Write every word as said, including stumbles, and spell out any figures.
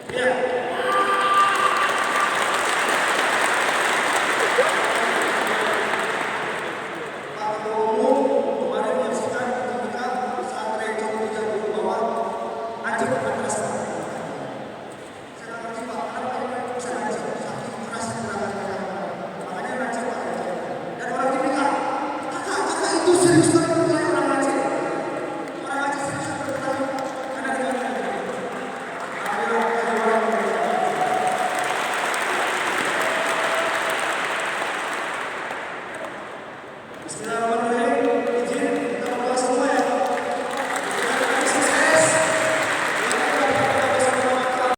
Ya. Pak Ketua Umum, kemarin menyaksikan ketika pesantren Cokro Tiga Bulu Bawah hancur atas. Saya nggak ngerti, Pak, kenapa ini bisa hancur? Saking keras gerakan mereka. Makanya hancur, Pak. Dan orang T P A, kakak, kakak itu serius banget berkelahi orang Aceh. Orang Aceh serius berkelahi, Pak. Karena dia Bismillahirrahmanirrahim.